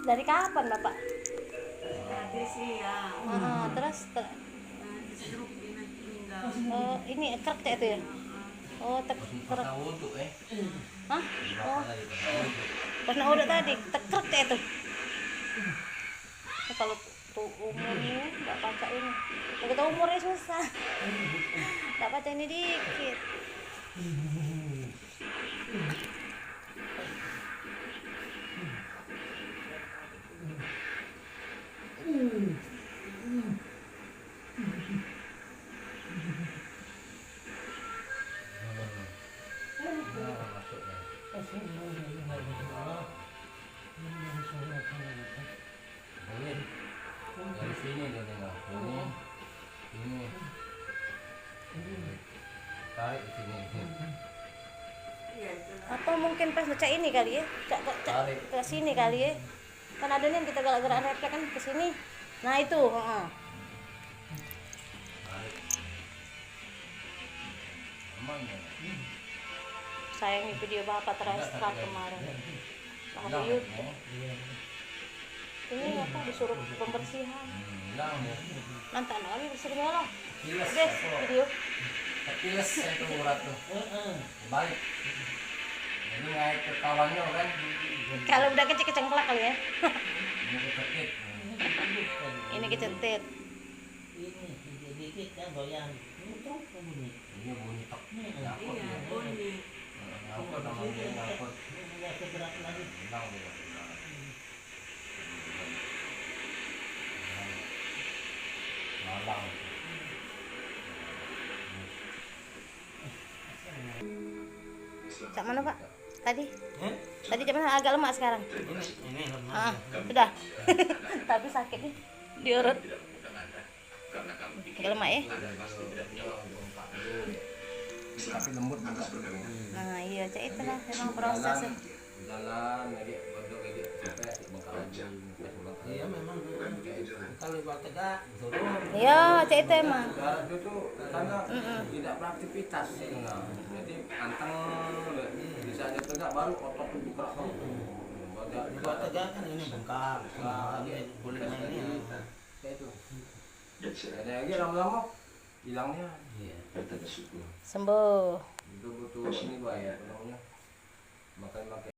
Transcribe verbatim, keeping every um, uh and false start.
Dari kapan, Bapak? Habis iya. Heeh, terus te- Nah, stroke dia meninggal. Oh, ini krek cak itu ya? Oh, tek- krek. Pas wuduk, eh. Hah? Bapak tadi pas wuduk. Pas nak wuduk tadi, tekrek cak itu. Nah, kalau tu umur ni, ndak pacak ini. Kalau kita umur ni susah. Ndak pacak ini dikit. Boleh. Dari sini dia tengok. Sini. Sini. Tarik ke sini. Atau mungkin pas ngecak ini kali ya, cak, cak, cak ke sini kali ya. Kan ada nih kita gerak-gerak refleks kan ke sini. Nah, itu, heeh. Sayangnya video bapak terstrike kemarin. Nah, di YouTube. Ini apa disuruh pembersihan. Nanti anak kami bersih lah. Deh, video. Terpiles saya tuh urat tuh. Balik. Jadi naik ke kawannya kan. Kalau udah kecil kecengklak kali ya. Ini kecentit. Ini kecentit. Ini dikit-dikit kan goyang. Ini terus bunyi. Iya, bunyi tek. Iya, bunyi. Nyangkut sama dia, nyangkut. Ini udah seberat lagi. Hilang dia. Malang. Cak mana, Pak? Tadi? Hah? Tadi cak mana? Agak lemak sekarang? Ini, ini lemak. Ah, sudah. Tapi sakit nih. Diurut. Agak lemak ya? Tapi lembut bengkak. Nah, iya, cak itulah memang proses. Jalan lagi, bodok lagi, sampai bengkak lagi. Iya, memang. Kalau buat tegak, turun. Iya, cak itu emang. Ibarat itu tuh karena tidak beraktivitas. Jadi anteng, bisa aja tegak, baru otot tuh bergerak. Buat tegak kan ini bengkak, bengkak, boleh main ini. Kayak itu. Ada lagi lama-lama hilangnya. Iya. Sembuh. Itu butuh ini, Pak, ya, apa namanya? Makan, makan.